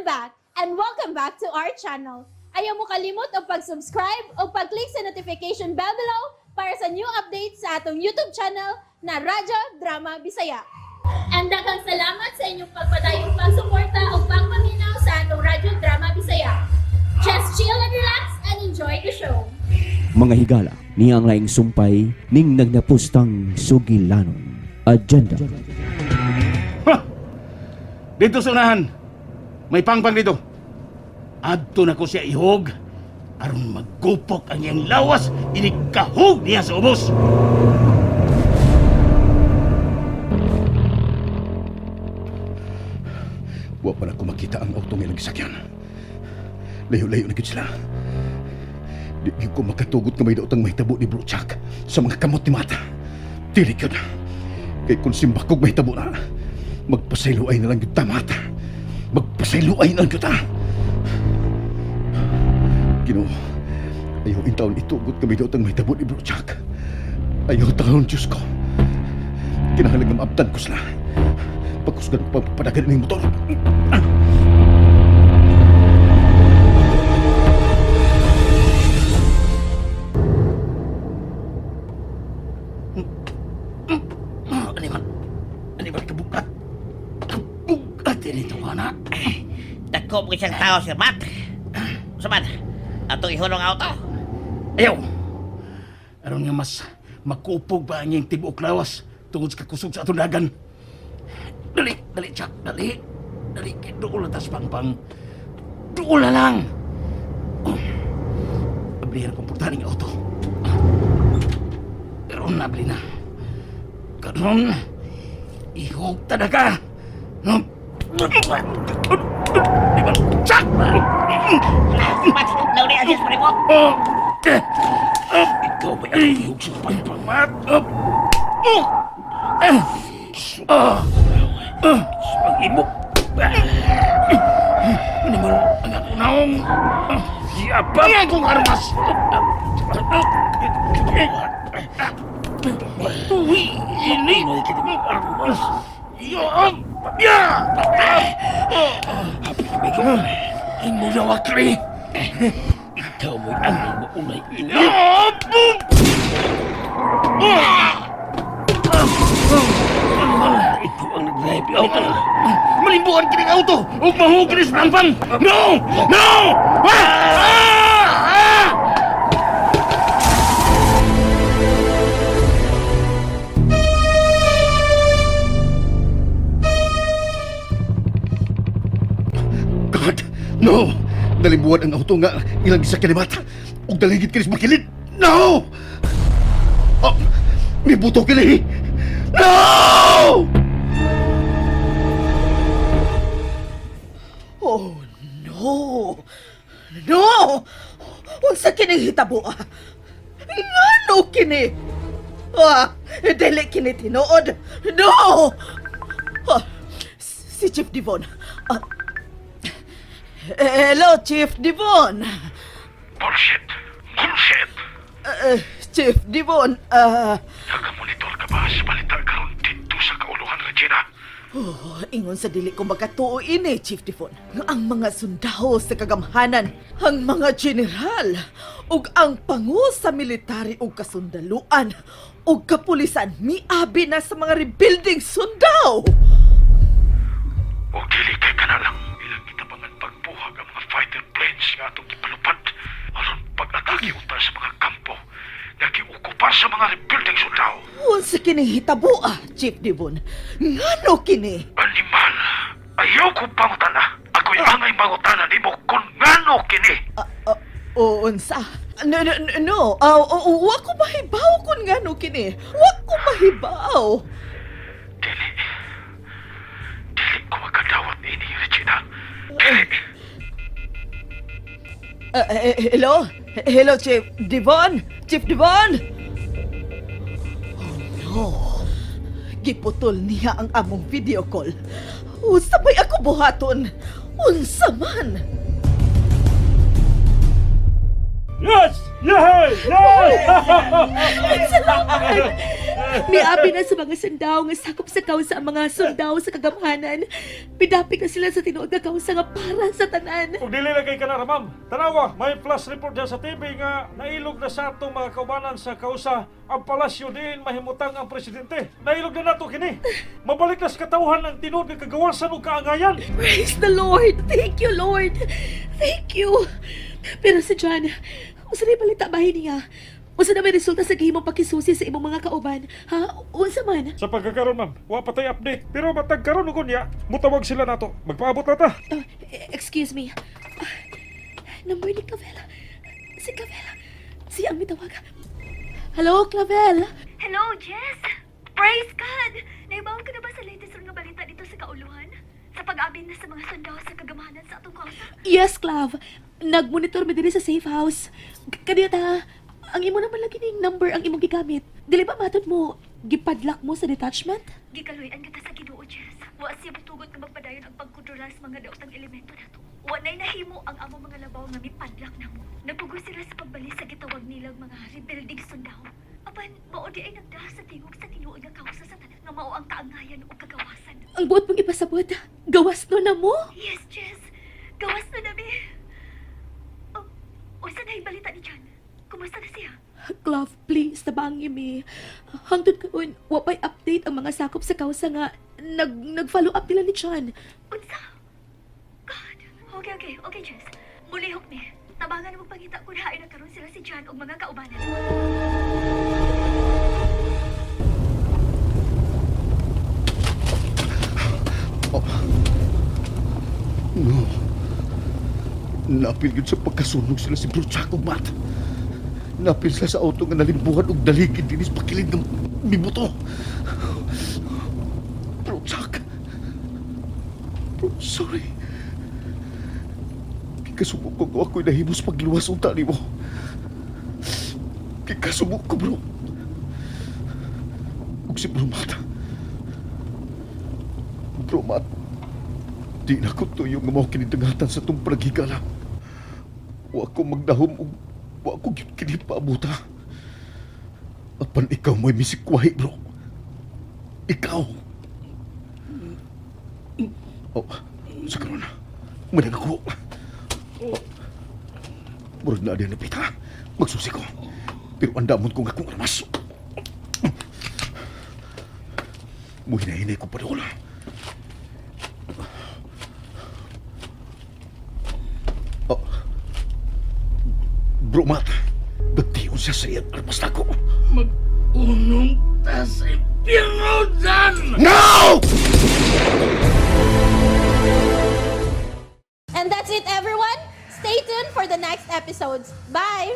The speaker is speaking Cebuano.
I'm back and welcome back to our channel. Ayaw mo kalimot og pag-subscribe o pag-click sa notification bell below para sa new updates sa atong YouTube channel na Radyo Drama Bisaya. And daghang salamat sa inyong pagpadayong pagsuporta o pagpaminaw sa atong Radyo Drama Bisaya. Just chill and relax and enjoy the show. Mga higala, niya ang laing sumpay ning nagnapustang sugilanon. Agenda. Dito sa unahan. May pangpang dito. Adto na ko siya ihog. Aron magkupok ang iyang lawas, inikahog niya sa ubos. Wa pa na ko makita ang auto nga ilang gisakyan. Layo-layo na gid sila. Di gyud ko makatugot nga may daotang mahitabo ni Bro Chuck sa mga kamot ni Mata. Dili gyud. Kay kung simbakog mahitabo na, magpasayloay na lang gyud ta, Mata. Magpasayloay na lang gyud ta. Ginoo, ayaw intawon itugot nga may daotang mahitabo ni Bro Chuck. Ayaw taon, Diyos ko. Kinahanglan nga maabtan ko sila. Pagkusgan ko pagpadagan ng motor. Ano man? Ano man kabukat? Kabukat ini ito, anak. Dagko mo isang tao, Sir Matt. Saman, atong ihulong auto. Ayaw! Aron nga mas makupog ba ang iyang tibuok lawas tungod sa kakusog sa atong dagan. Dali, dali, Jack, dali. Dali, kay dool na tas pangpang. Dool na lang! Oh. Ablihan akong portahan ng auto. Karon na, abli na. Karon, ihog talaga. No? Di ba? Jack! Matt, nauli ang siyas mo. Oh! Eh! Oh! Ikaw ba ang ihog sa pangpangmat? Oh! Oh! Eh! Ah! Ah! Pag-ibok! Animal, ang ako naong! Siapa nga kong armas! Uy! Ini! Armas! Ya! Ya! Ang muna wakri! Ikaw mo'y ang maunay ina. Ikaw ang nag-drive auto. Malimbuan kining auto! Ug mahug kini sa pangpang! No! No! Ah! Ah! Ah! God, no! Nalimbuan ang auto nga ilang isa kalimat. Ug daligid kini sa makilid. No! Oh, mibuto kini. No! Oh, no! No! Unsa kini hitabo ah? Ngano kini? Ah, dili kini tinuod. No! Ah, si Chief Devon. Ah, hello, Chief Devon. Bullshit! Bullshit! Chief Devon, Nakamonitor ka ba sa balita karon dito sa kauluhan, Regina? Oh, ingon sa dili ko makatuo ini, Chief Devon. Nga ang mga sundao sa kagamhanan, ang mga general, ug ang pangu sa military ug kasundaluan, ug kapulisan miabi na sa mga rebuilding sundao. O dili kay kana lang. Ilang gitabangan pagbuhag ang mga fighter planes nga atong gipalupad aron pag-atake unta sa mga kampo nga giokupar sa mga rebuilding sundao. Unsa kini hitaboa, Chief Devon? Ngano kini? Animal, ayaw ko pangutana. Ako'y angay mangutana nimo kung ngano kini. Ah, ah, o unsa? No, no, no, no. Ah, oh, wa ko mahibaw kung ngano kini. Wa ko mahibaw. Dili. Dili ko makadawat niini, Regina. Dili. Hello? Hello, Chief Devon? Chief Devon? Oh, no. Giputol niya ang among video call. Unsa may ako buhaton? Unsa man? Yes! Yes! Yes! Salamat! Miabi na sa mga sundao nga sakop sa kausa ang mga sundao sa kagamhanan. Pidapik na sila sa tinuod nga kausa nga para sa tanan. Kung dili lang kay kanara, ma'am. Tanawa, may flash report dyan sa TV nga nailog na sa atong mga kaubanan sa kausa ang palasyo diin mahimutang ang presidente. Nailog na nato kini. Mabalik na sa katawhan ang tinuod nga kagawasan ug kaangayan. Praise the Lord! Thank you, Lord! Thank you! Pero si John, unsa na balita bahin niya? Unsa na may resulta sa gihimong pakisusi sa imong mga kauban? Ha? Unsa man? Sa pagkakaroon, ma'am, wa pa tay update. Pero matag karon ug unya, mutawag sila nato. Magpaabot na ta. Oh, excuse me. Ah, number ni Clavel. Si Clavel. Siya ang mitawag. Hello, Clavel. Hello, Jess! Praise God! Naibaon ka na ba sa latest nga balita dito sa kauluhan? Sa pag-abin na sa mga sundao sa kagamanan sa atong kausa? Yes, Clav. Nagmonitor mi diri sa safe house. Kaniya ta, ang imo naman lagi ning number ang imong gigamit. Dili ba matod mo gipadlock mo sa detachment? Gikaluy-an kita sa Ginoo, Jess. Wa siya mutugot nga magpadayon ang pagkontrolar sa mga daotang elemento nato. Wa na'y nahimo ang among mga labaw nga mipadlak namo. Napugos sila sa pagbali sa gitawag nilang mga rebuilding sundao. Apan, mao di ay nagdaha sa tingog sa tinuod nga kausa sa tanan nga mao ang kaangayan ug kagawasan. Ang buot mong ipasabot, gawas no na mo. Yes, Jess. Gawas na nami. Oh, unsa na balita ni John? Kumusta na siya? Clav, please, tabangi mi. Hangtod karon, wa pa'y update ang mga sakop sa kausa nga nag-follow up nila ni John. Unsa? God. Okay, Jess. Mulihok ni. Tabangan mo pangita kung hain na karon sila si John ug mga kaubanan. Oh. No. Napil yun sa pagkasunog sila si Bro Jack ug Matt. Napil sila sa auto nga nalimbuhan og daligid dinis pakilid ng mibuto. Bro Jack. Bro, sorry. Kikasubok ko kung ako'y nahimos pagluwas unta nimo. Kikasubok ko, bro. Ug si Bro Matt. Bro Matt, di na ko tuyo nga mao kinidangatan sa itong panaghigala. Wa ko magdahom ug wa ko gyud kini paabuta. Apan ikaw mo'y misikwahi, bro. Ikaw. Oh, sa karon. Manag ako. Oh. Murag na diyan napita. Magsusi ko. Pero andamon ko nga akong armas. Muhinahinay ko pa doon. Oh. Bro Matt, nagtiyon siya sa iyang armas nako. Mag-unong ta sa impyerno, Dan! No! And that's it, everyone. Stay tuned for the next episodes. Bye!